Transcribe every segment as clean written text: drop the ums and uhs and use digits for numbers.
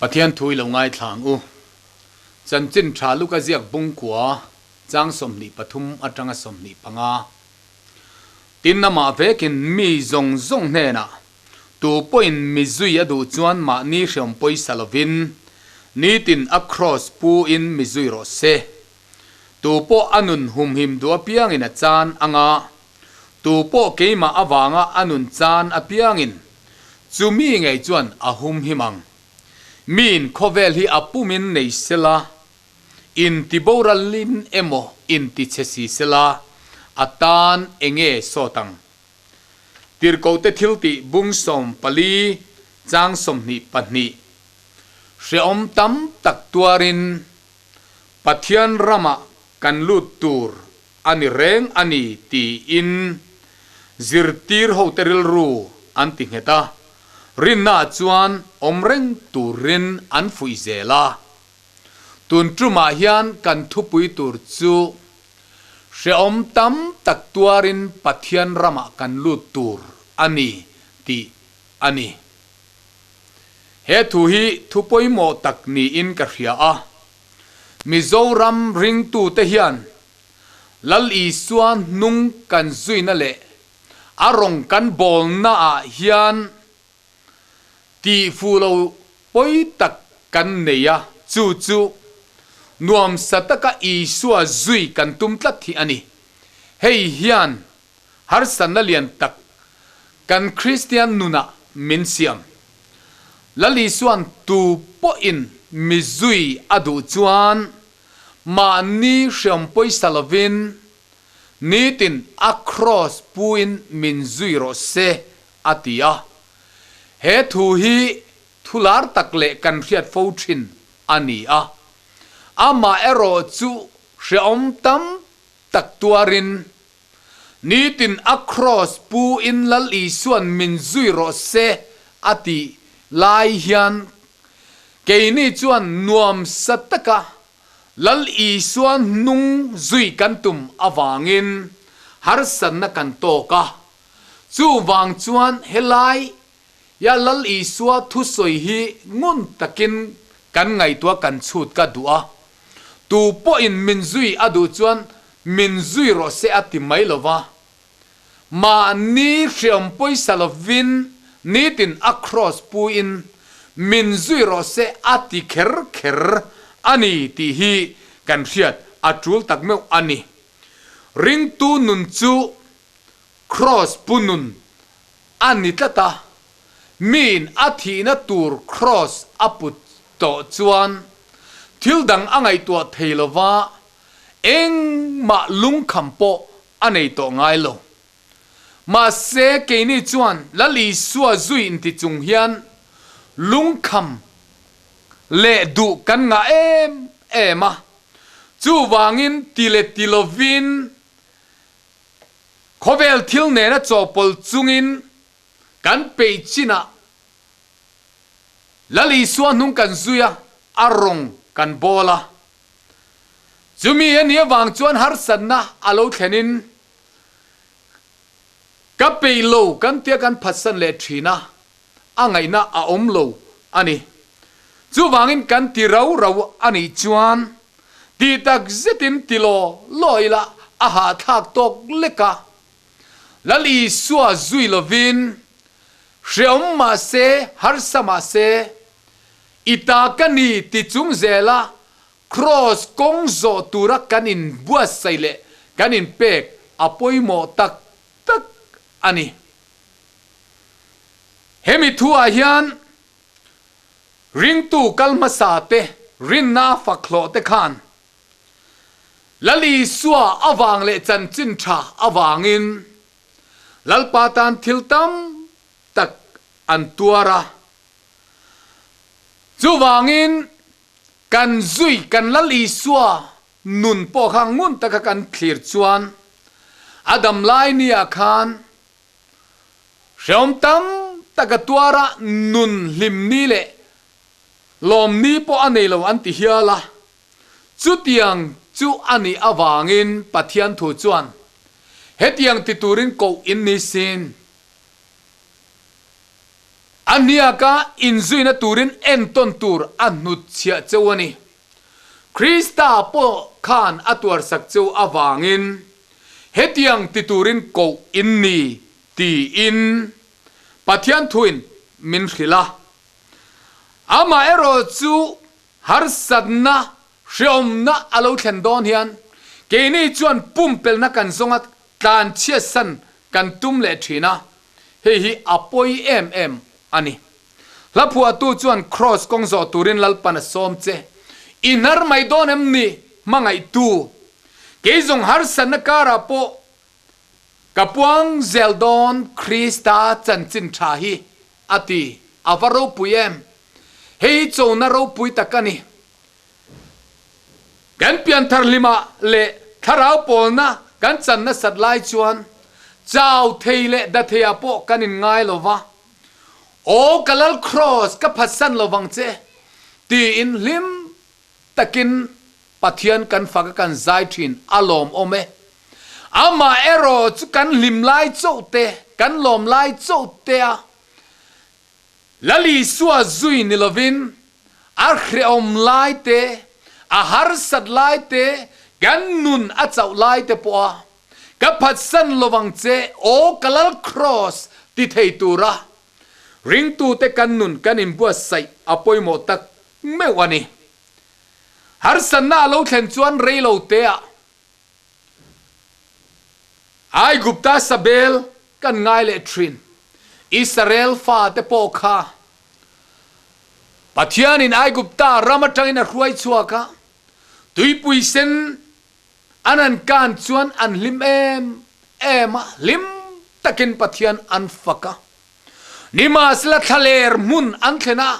Pathian thu i lo ngaithla ang u. Chanchin tha Luka ziak bungkua chang 23 atanga 25. Tin amah vekin mi zawng zawng hnenah tu pawhin mi zui a duh chuan mahni hreawm pawisa lovin nitin a kraws pu in mi zui rawh se. Tu pawh a nun humhim duh apiangin a chan anga, tu pawh keimah avanga a nun chan apiangin chu mi ngei chuan a humhim ang. Miin khawvel hi a pumin nei sela, intiboralin emaw intichhe si sela, a tan enge sawt ang? Tirhkohte thiltih bung 14 chang 22 Hrehawm tam tak tuarin Pathian ramah kan lut tur a ni reng a ni tiin zirtir hote rilru an ti nghet a, rinnaah chuan awm reng turin an fuih zel a. Tun tumah hian kan thupui tur chu hrehawm tam tak tuarin Pathian ramah kan lut tur a ni tih a ni. He thu hi thu pawimawh tak niin ka hria a. Mizoram ringtute hian Lal Isua hnung kan zuina leh a rawng kan bawlnaah hian tih fuh lo pawi tak kan nei a, chu chu nuamsa taka Isua zui kan tum tlat hi a ni. Hei hian Harsatna lian tak kan Kristian nunah min siam. Lal Isua'n tu pawhin mi zui a duh chuan mahni hreawm pawisa lovin nitin a kraws puin min zui rawh se a ti a. He thu hi thu lar tak leh kan hriat fo thin a ni a. Amaherawh chu hreawm tam tak tuarin Nitin a kraws pu in Lal Isua'n min zui rawh se a tih lai hian keini chuan nuamsa taka Lal Isua hnung zui kan tum avangin harsatna kan tawk a. Chuvang chuan helai ya Lal Isua thusawi hi ngun takin kan ngaihtuah kan chhut ka duh a. Tu pawhin min zui a duh chuan min zui rawh se a ti mai lo va. Mahni hreawm pawisa lovin nitin a kraws puiin min zui rawh se a ti kher kher a ni tih hi kan hriat a tul tak meuh a ni. Ringtu nun chu kraws pu nun a ni tlat a, miin a thihna tur kraws a put tawh chuan thil dang a ngaihtuah thei lo va, engmah lungkham pawh a nei tawh ngai lo. Mahse, keini chuan Lal Isua zui inti chung hian lungkham leh duh kan ngah em em a, chuvangin ti leh ti lovin Khawvel thil nena chawhpawlh chungin kan peih chinah Lal Isua hnung kan zui a, a rawng kan bawl a. Chumi a nih avang chuan harsatna a lo thlenin ka peih lo kan tia kan phatsan leh thin a, a ngaihna a awm lo a ni. Chuvangin kan ti rau rau a nih chuan Tih tak zetin ti law law ila a hahthlak tawk lek a. Lal Isua zui lovin hreawm mah se, harsa mah se, i ta ka ni ti chung zela kraws kawng zawh tura kan inbuatsaih leh kan inpek a pawimawh tak tak a ni. Hemi thuah hian Ringtu kal hmasa te rinna a fak hlawh te khan Lal Isua avang leh chanchin tha avangin Lalpa tan thil tam tak an tuar a. Chuvangin kan zui kan Lal Isua nun pawh kha ngun taka kan thlir chuan a dam lai nia khan Hreawm tam tak a tuar a, nun hlim ni leh lawm ni pawh a nei lo an ti hial a. Chutiang chu a nih avangin Pathian thu chuan, Hetiang ti turin koh in ni sin. A hniaka inzuina turin entawn tur a hnutchhiah cheu a ni. Krista pawh khan a tuarsak cheu avangin hetiang ti turin koh in ni tiin Pathian thuin min hrilh a. Amaherawh chu harsatna hreawmna a lo thlen dawn hian keini chuan pumpelhna kan zawnga tlanchhiatsan kan tum leh thin a, hei hi a pawi em em a ni. Hla phuahtu chuan Kraws kawng zawh turin Lalpan a sawm che. I hnar mai dawn em ni? Hmangaihtu. Kei zawng harsatna karah pawh ka puang zel dawn Krista chanchin tha hi a ti. A va ropui em? Hei hi chona ropui tak a ni. Kan pianthar hlimah leh thlarau pawlna kan chan nasat lai chuan chau thei leh da theiah pawh kan inngai lo va. Aw ka Lal Kraws ka phatsan lo vang che tiin hlim takin Pathian kan fak a kan zai thin a lawmawm e. Amah erawh chu kan hlim lai chauh te, kan lawm lai chauh te a Lal Isua zui ni lovin a hrehawm lai te, a harsat lai te, kan nun a chauh lai te pawh a Ka phatsan lovang che aw ka lal Kraws ti thei tura ringtute kan nun kan inbuatsaih a pawimawh tak meuh a ni. Harsatna a lo thlen chuan rei lo teah Aigupta sabel kan ngai leh thin. Israel fate pawh kha Pathianin Aigupta ram atangin a hruai chhuak a, tuipui sen An an kan chuan an hlim em em a, hlim takin Pathian an fak a. Nimahsela thlaler hmun an thlen a,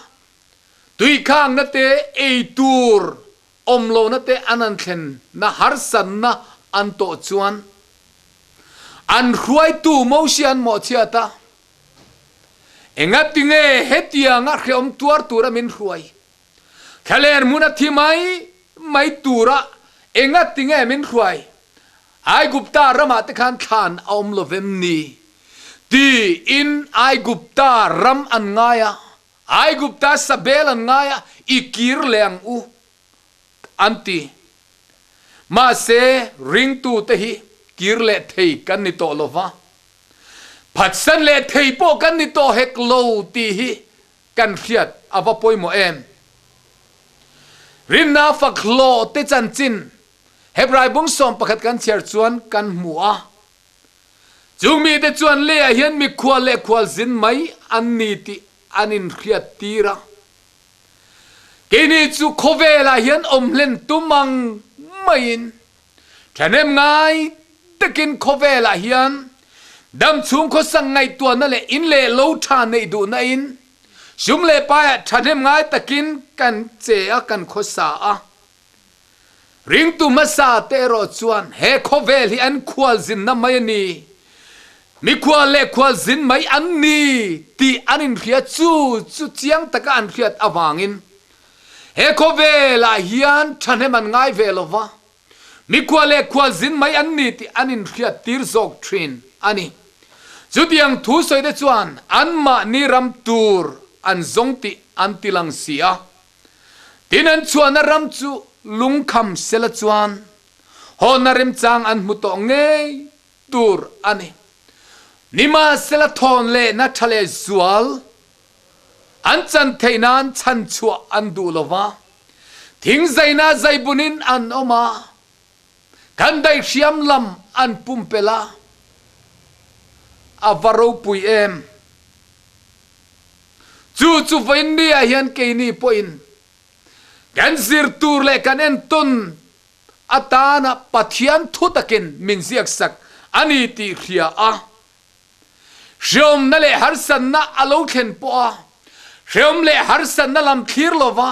tuikhangna te, ei tur awm lohna te an an thlen na harsatna an tawh chuan an hruaitu Mosia an mawhchhiat a, Engatinge hetianga hreawm tuar tura min hruai? Thlaler hmun a thi mai mai tura enga tinge min hruai? Aigupta ramah te khan thlan a awm lo vem ni? Tiin Aigupta ram an ngai a, Aigupta sabel an ngai a, i kir leh ang u an ti. Mahse, ringtute hi kir leh thei kan ni tawh lo va, phatsan leh thei pawh kan ni tawh hek lo tih hi Kan hriat a va pawimawh em? Rinna fak hlawh te chanchin Hebrai bung 11 kan chhiar chuan kan hmu a. Chung mite chuan leiah hian mikhual leh khualzin mai an ni tih an inhriat tir a. Keini chu khawvelah hian awm hlen tum ang maiin Thahnem ngai takin khawvelah hian dam chhung khawsak ngaihtuahna leh in leh lo tha neih duhna in sum leh paiah thahnem ngai takin kan che a, kan khawsa a. Ringtu hmasa te erawh chuan he khawvel hi an khualzinna mai a ni, mikhual leh khualzin mai an ni tih an inhria chu chu chiang taka an hriat avangin He khawvelah hian thahnem an ngai ve lo va, mikhua leh khualzin mai an ni tih an inhriat tir zawk thin a ni. Chutiang thu sawite chuan anmahni ram tur an zawng tih an ti lang si a. Tin, an chhuahna ram chu lungkham sela chuan hawnna remchang an hmu tawh ngei tur a ni. Nimahsela thawn lehna tha leh zual An chan theih nan chhan chhuah an duh lo va, thing zaina zaibunin an awm a, kan daihhriam lam an pumpelh a, a va ropui em! Chu chu vawiin ni ah hian keini pawhin kan zir tur leh kan entawn atana Pathian thu takin min ziaksak a ni tih hria a, Hreawmna leh harsatna a lo thlen pawh a, hreawm leh harsatna lam thlir lo va,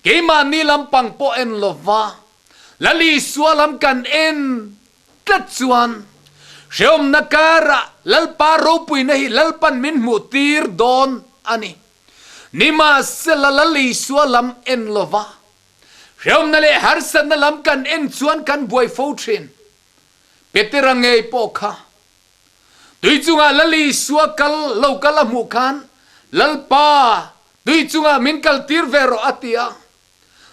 keimahni lampang pawh en lo va, Lal Isua lam kan en tlat chuan hreawmna karah Lalpa ropuina hi Lalpan min hmuh tir dawn a ni. Nimahsela Lal Isua lam en lo va, hreawmna leh harsatna lam kan en chuan kan buai fo thin. Petera ngei pawh kha Tui chungah Lal Isua kal lo kal a hmuh khan Lalpa, tui chungah min kaltir ve rawh a ti a.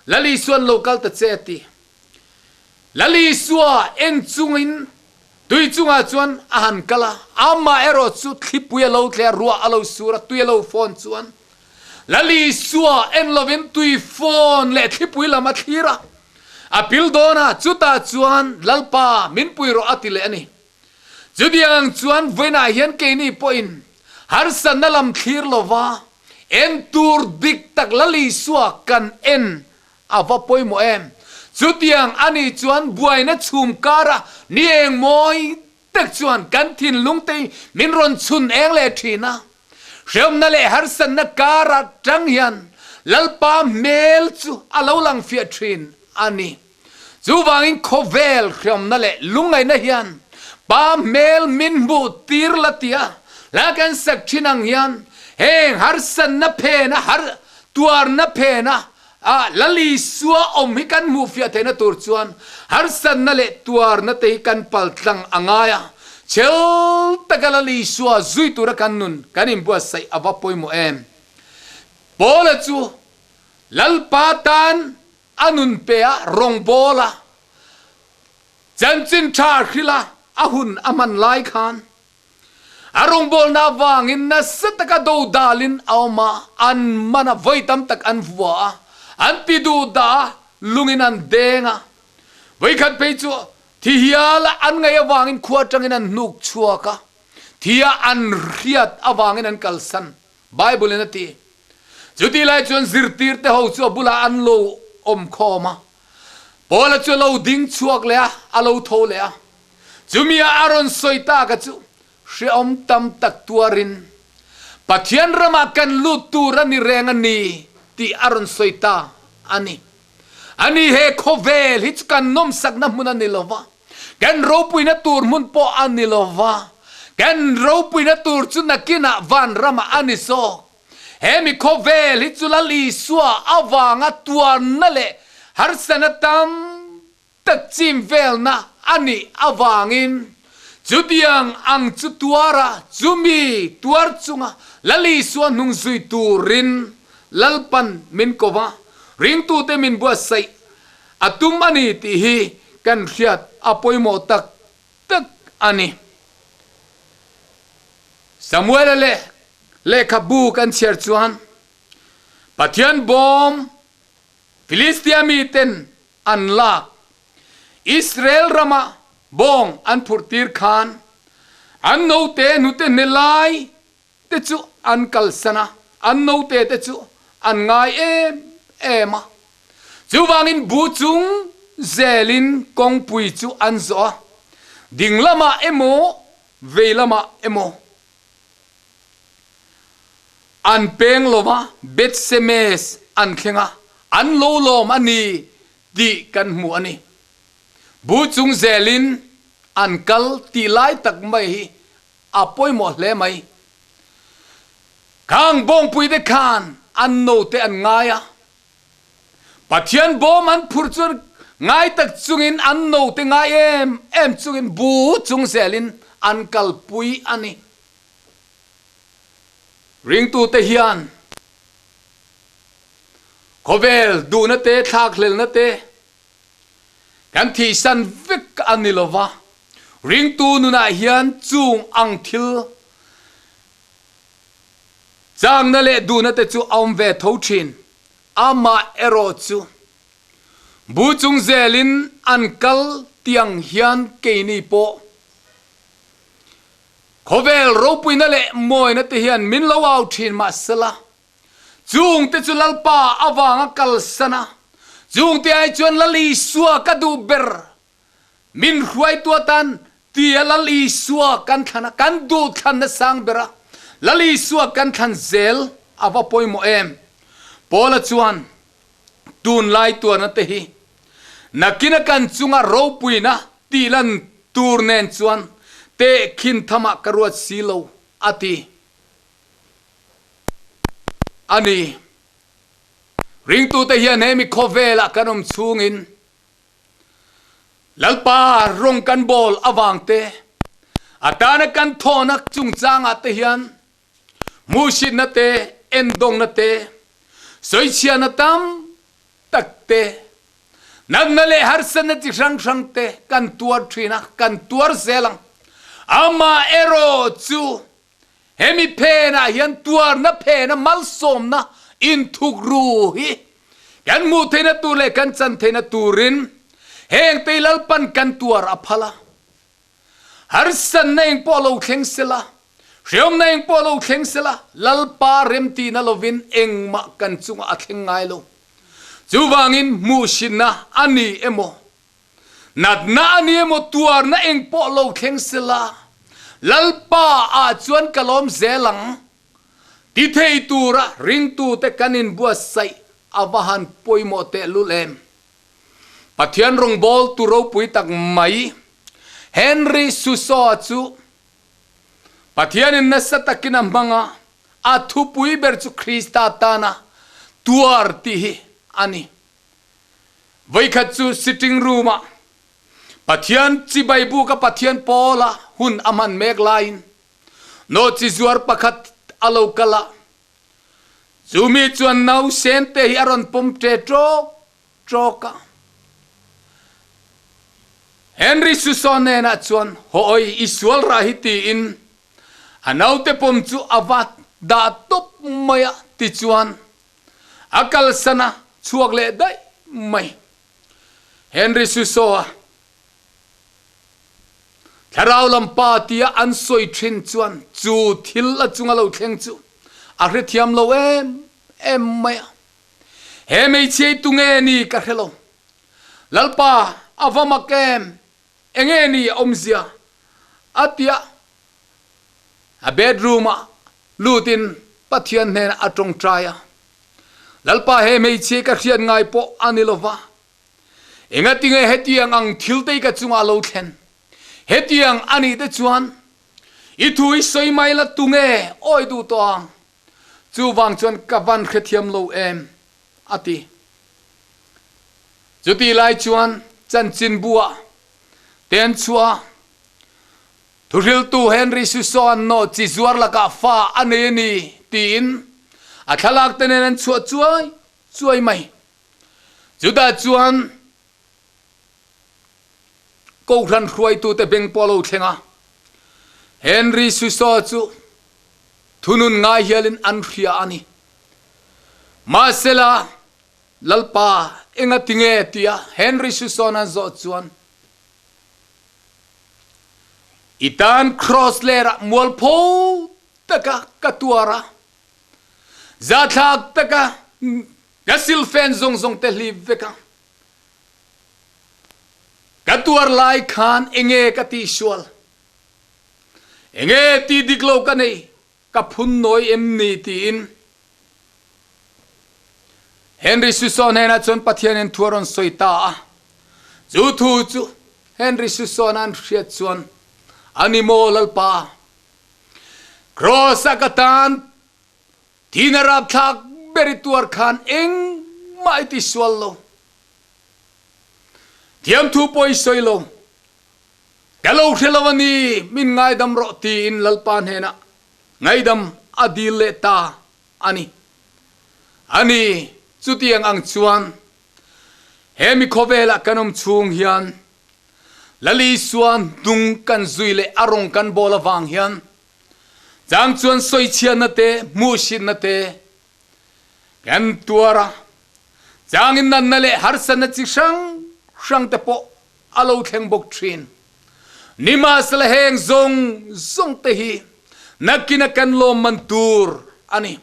Lal Isua'n lo kal ta che a ti. Lal Isua en chungin tui chungah chuan a han kal a, amah erawh chu thlipui a lo tle a, ruah a lo sur a, tui a lo fawn chuan Lal Isua en lovin tui fawn leh thlipui lam a thlir a, a pil dawn a, chutah chuan Lalpa min pui rawh a ti leh a ni. Chutiang ang chuan vawiinah hian keini pawhin harsatna lam thlir lova en tur dik tak Lal Isua kan en a va pawimawh em? Chutiang a nih chuan buaina chhum kara ni eng mawi tak chuan kan thinlung te hi min rawn chhun eng leh thin a. Hrehawmna leh harsatna kara tang hian Lalpa hmel chu a lo lang fiah thin a ni. Chuvangin khawvel hriamna leh lungngaihna hian pa hmel min hmuh tir la tia hla kan sak thin ang hian heng harsatna phena har tuarna phena ah Lal Isua awm hi kan hmuh fiah theihna tur chuan harsatna leh tuarna te hi kan pal tlang a ngai a, chhel taka Lal Isua zui tura kan nun kan inbuatsaih a va pawimawh em. Paula chu Lalpa tan A nun pe a rawngbawl a, chanchin tha hrilh a, a hun a hman lai khan a rawngbawlna avangin nasa taka dodalin a awm a, an man a, vawi tam tak an vua a, an ti duh dah a, lungin an deng a, vawikhat phei chu thi hiala an ngaih avangin khua atangin an hnuk chhuak a, thia an hriat avangin an kalsan. Bible in a ti. Chutih lai chuan zirtirte ho chu a bulah an lo awm khawm a. Paula chu a lo ding chhuak leh a, a lo tho leh a. Chumi ah a rawn sawi tak a chu, Hrehawm tam tak tuarin Pathian ramah kan lut tur a ni reng a ni tih a rawn sawi ta a ni. Ani he khawvel hi chu kan nawmsakna hmun a ni lo va. Kan ropuina tur hmun pawh a ni lo va, kan ropuina tur chu nakinah vanramah a ni zawk. He mi khawvel hi chu Lal Isua avanga tuarna leh harsatna tam tak chim velna a nih avangin chutiang ang chu tuara chumi tuar chunga Lal Isua hnung zui turin Lalpan min ko va, ringtute min buatsaih A tum a ni tih hi kan hriat a pawimawh tak tak a ni. Samuela leh lehkhabu kan chhiar chuan Pathian bawm Filistia miten an lak Israel rama bawng an phurh tir khan an note hnute hne lai te chu an kalsan a, an note te chu an ngai em em a. Chuvangin bu chung zelin kawngpui chu an zawh a, ding lamah emaw vei lamah emaw an peng lo va, Bethsemes an thleng a, an lo lawm a ni tih kan hmu a ni. Bu chung zelin an kal tih lai tak mai hi A pawimawh hle mai. Khang bawngpuite khan an note an ngai a. Pathian bawm an phurh chuan ngai tak chungin an note ngai em em chungin bu chung zelin an kalpui a ni. Ringtute hian khawvel duhna te, thlakhlelna te, Kan thihsan vek a ni lo va, ringtu nunah hian chung ang thil changna leh duhna te chu a awm ve tho thin. Amah erawh chu bu chung zelin an kal tiang hian keini pawh khawvel ropuina leh mawina te hian min lo au thin mahsela, Chungte chu Lalpa avanga kalsan a, chungte ai chuan Lal Isua ka duh ber, min hruaitu atan tia Lal Isua kan thlan a, kan duh thlanna sang ber a, Lal Isua kan thlan zel a va pawimawh em? Paula chuan tunlai tuarna te hi nakina kan chunga ropuina tihlan tur nen chuan tehkhin thamah ka ruat si lo a ti. A ni. Ringtute hian hemi khawvelah kan awm chhungin Lalpa rawng kan bawl avang te, a tana kan thawhna chungchangah te hian Hmuhsitna te, endawngna te, sawichhiahna tam tak te, natna leh harsatna chi hrang hrang te kan tuar thin a, kan tuar zel ang. Amaherawh chu hemi phenah hian tuarna phena malsawmna inthukru hi kan hmuh theihna tur leh kan chan theihna turin heng tei Lalpan kan tuar a phal a. Harsatna eng pawh lo thleng sela, hreawmna eng pawh lo thleng sela, Lalpa remtihna lovin engmah kan chungah a thleng ngai lo. Chuvangin hmuhsitna a ni emaw, natna a ni emaw tuarna eng pawh lo thleng sela, Lalpa ah chuan ka lawm zel ang. Ti thei tura ringtute kan inbuatsaih a va han pawimawh tehlul em! Pathian rawngbawltu ropui tak mai Henry Suso-a chu Pathianin nasa takin a hmang a, a thupui ber chu Krista tana tuar tih hi a ni. Vawikhat chu sitting room-ah Pathian chibai buka Pathian pawla hun a hman mek laiin nawhchi zuar pakhat a lo kal a, Chumi chuan nausen te hi a rawn pawm ṭe ṭawk ṭawk a. Henry Suso hnenah chuan, Hawi, i sual rah hi tiin a naute pawm chu a va dah tawp mai a, tichuan a kalsan a chhuak leh daih mai. Henry Suso-a Thlarau lam pa tia an sawi thin chuan chu thil a chunga lo thleng chu a hrethiam lo em em mai a. He hmeichhia hi tunge ni ka hre lo. Lalpa, a va mak em? Enge ni a awmzia? A ti a. A bedroom ah lutin Pathian hnenah a tawngtai a. Lalpa, he hmeichhia hi ka hriat ngai pawh a ni lo va. Engatinge hetiang ang thil te ka chungah lo thlen? Hetiang a nih te chuan i thu i sawi mai la tunge awi duh tawh ang? Chuvang chuan ka van hrethiam lo em? a ti. Chutih lai chuan chanchinbu-ah te an chhuah a, Thuhriltu Henry Suso-a'n nawh chi zuar lakah fa a nei a ni tiin a thlalak te nen an chhuah chuai chuai mai. Chutah chuan Kohhran hruaitute beng pawh a lo thleng a, Henry Suso chu thunun ngai hialin an hria a ni. Mahsela, Lalpa, enga tinge? tia Henry Suso-a'n an zawh chuan, I tan Cross lerah mualpho taka ka tuar a, Zathlak taka ka silfen zawng zawng te hlip vek a, ka tuar lai khan enge ka tihsual? Enge tih dik lo ka nei? Ka phun nawi em ni? tiin Henry Suso hnenah chuan Pathianin thu a rawn sawi ta a. Chu thu chu Henry Suso-a'n an hriat chuan, A ni maw Lalpa? Kraws-a ka tan thihna rapthlak ber i tuar khan engmah i tisual lo. Thiamthu pawh i sawi lo. Ka lo hre lo a ni, min ngaidam rawh tiin Lalpa hnenah ngaidam a dil leh ta a ni. A ni, chutiang ang chuan he mi khawvelah kan awm chhung hian Lal Isua hnung kan zui leh a rawng kan bawl avang hian chang chuan sawichhiatna te, hmuhsitna te kan tuar a, changin natna leh harsatna chi hrang hrang te pawh a lo thleng bawk thin. Nimahsela heng zawng zawng te hi nakina kan lawmman tur a ni.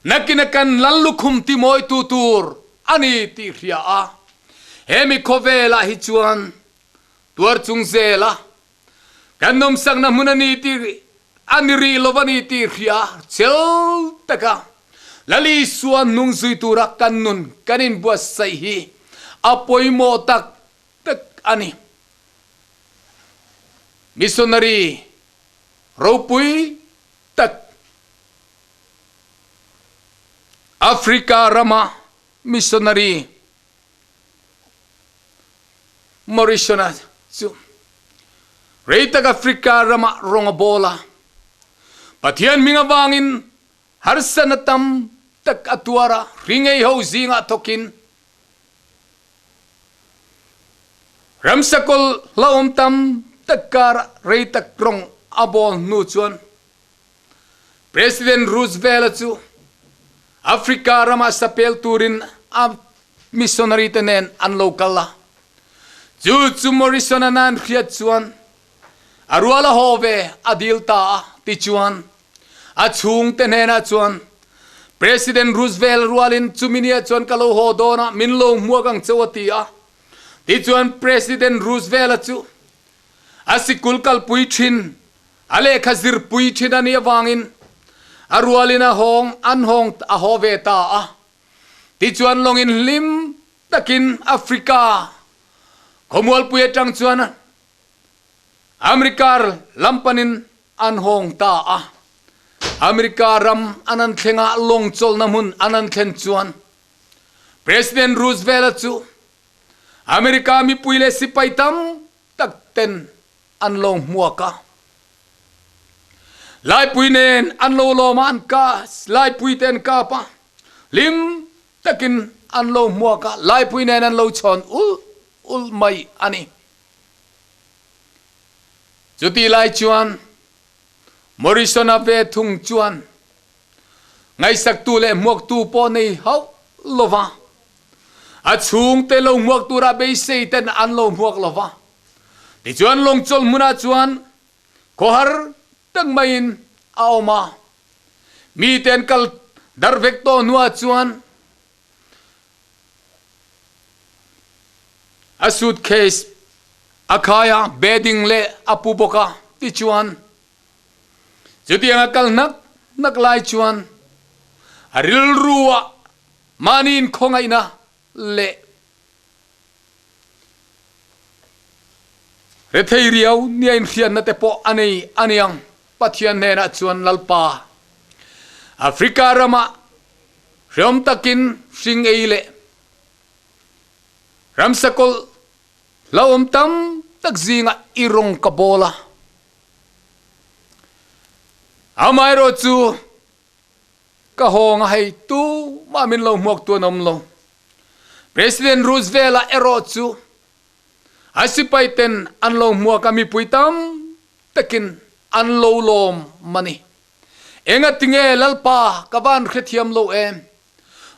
Nakina kan lal lukhum timawitu tur a ni tih hria a, hemi khawvelah hi chuan tuar chung zela kan nawmsakna hmun a ni tih a ni rih lo a ni tih hria chel taka Lal Isua hnung zui tura kan nun kan inbuatsaih hi a pawimawh tak tak a ni. Missionary ropui tak Africa rama missionary Morrison-a chu rei tak Africa rama rawng a bawl a, Pathian hming avangin. Harsana tam tak a tuar a, hringei ho zingah thawkin ramsakawl hlauhawm tam tak karah rei tak rawng a bawl hnu chuan President Roosevelt-a chu Africa ramah sapel turin a missionary te nen an lo kal a. Chu chu Morrison-a nan hriat chuan a rual a haw ve a dil ta a, tichuan a chhungte hnenah chuan President Roosevelt rualin chumi nia chuan ka lo haw dawn a, min lo hmuak ang cheu a ti a. Tichuan President Roosevelt-a chu a sikul kalpui thin, a lehkha zirpui thin a nih avangin a rualin a hawng an hawng a haw ve ta a. Tichuan lawngin hlim takin Africa khawmualpui atang chuan America lam panin an hawng ta a. America ram an an thlengah lawng chawlhna hmun an an thlen chuan President Roosevelt-a chu America mipui leh sipai tam tak ten an lo hmuak a. Laipui nen an lo lawm a, an ka, laipui te an kap a, hlim takin an lo hmuak a, laipui nen an lo chhawn ulh ulh mai a ni. Chutih lai chuan Morrison-a ve thung chuan ngaihsaktu leh hmuaktu pawh nei hauh lova, a chhungte lo hmuak tura beisei ten an lo hmuak lova. Tichuan lawngchawl hmunah chuan khawhar tak maiin a awm a, mite an kal dar vek tawh hnuah chuan a suitcase a khai a, bedding leh a pu bawk a, tichuan chutiang a kal hnak hnak lai chuan a rilru ah mahni inkhawngaihna leh Rethei riau nia inhriatna te pawh a nei a niang, Pathian hnenah chuan Lalpa, Africa ramah hreawm takin hring ei leh ramsakawlh hlauhawm tam tak zingah i rawng ka bawl a. Amaherawhchu Ka hawng a hei tumah min lo hmuak tu an awm lo. President Roosevelt-a erawh chu a sipai ten an lo hmuak a mipui tam takin an lo lawm a ni. Engatinge Lalpa ka van hrethiam lo em?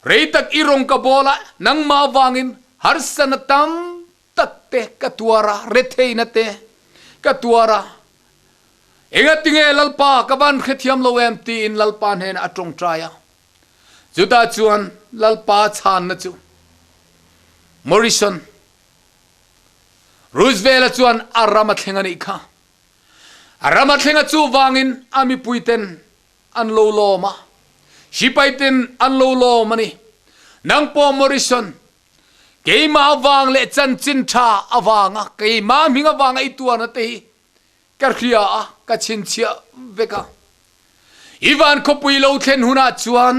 Rei tak i rawng ka bawl a, nangmah avangin harsana tam tak te ka tuar a, retheina te ka tuar a, Engatinge Lalpa ka van hrethiam lo em tiin Lalpa hnenah a tawngtai a. Chutah chuan Lalpa chhanna chu Morrison Roosevelt-a chuan a ram a thleng a nih kha. A ram a thleng a chuvangin a mipuiten an lo lawm a, sipaiten an lo lawm a ni. Nang pawh Morrison, keimah avang leh chanchin tha avanga, keimah hming avanga i tuarna te hi Ka hria a, ka chhinchhiah vek a. I van khawpui lo thlen hunah chuan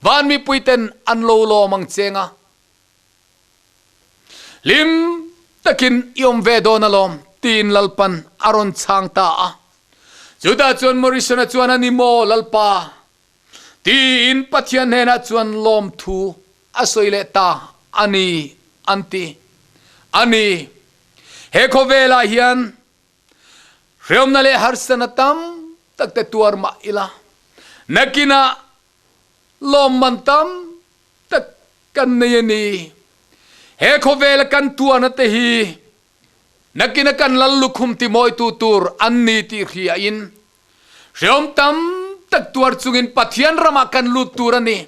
van mipuiten an lo lawm ang cheng a. Hlim takin i awm ve dawn alawm, tiin Lalpan a rawn chhang ta a. Chutah chuan Morrison-a chuan a ni maw, Lalpa? Tiin Pathian hnenah chuan lawmthu a sawi leh ta a ni, an ti a ni. He khawvelah hian hreawmna leh harsatna tam tak te tuar mah ila, nakinah lawmman tam tak kan nei a ni. He khawvela kan tuarna te hi nakina kan lal lukhum timawitu tur an ni tih hriain Hreawm tam tak tuar chungin Pathian ramah kan lut tur a ni.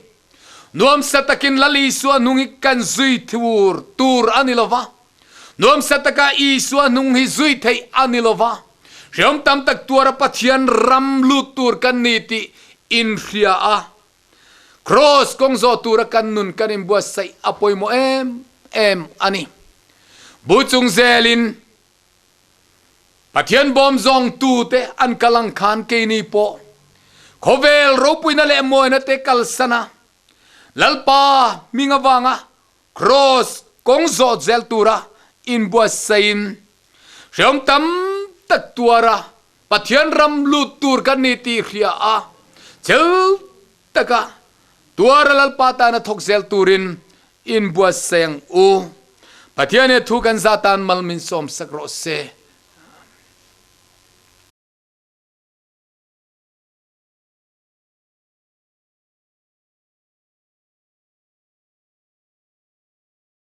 Nuamsa takin Lal Isua hnung hi kan zui thur tur a ni lo va. Nuamsa taka Isua hnung hi zui theih a ni lo va. Hreawm tam tak tuara Pathian ram lut tur kan ni tih inhria a, Kraws kawng zawh tura kan nun kan inbuatsaih a pawimawh em em a ni. Bu chung zelin Pathian bawm zawngtute an kal ang khan keini pawh khawvel ropuina leh mawina te kalsan a, Lalpa hming avanga kraws kawng zawt zel tura inbuatsaiin hreawm tam tak tuara Pathian ram lut tur kan ni tih hria a, chel. taka tuara Lalpa tana thawk zel turin inbuatsaih ang u. Pathian he thu kan zah tan mal min sawmsak rawh se.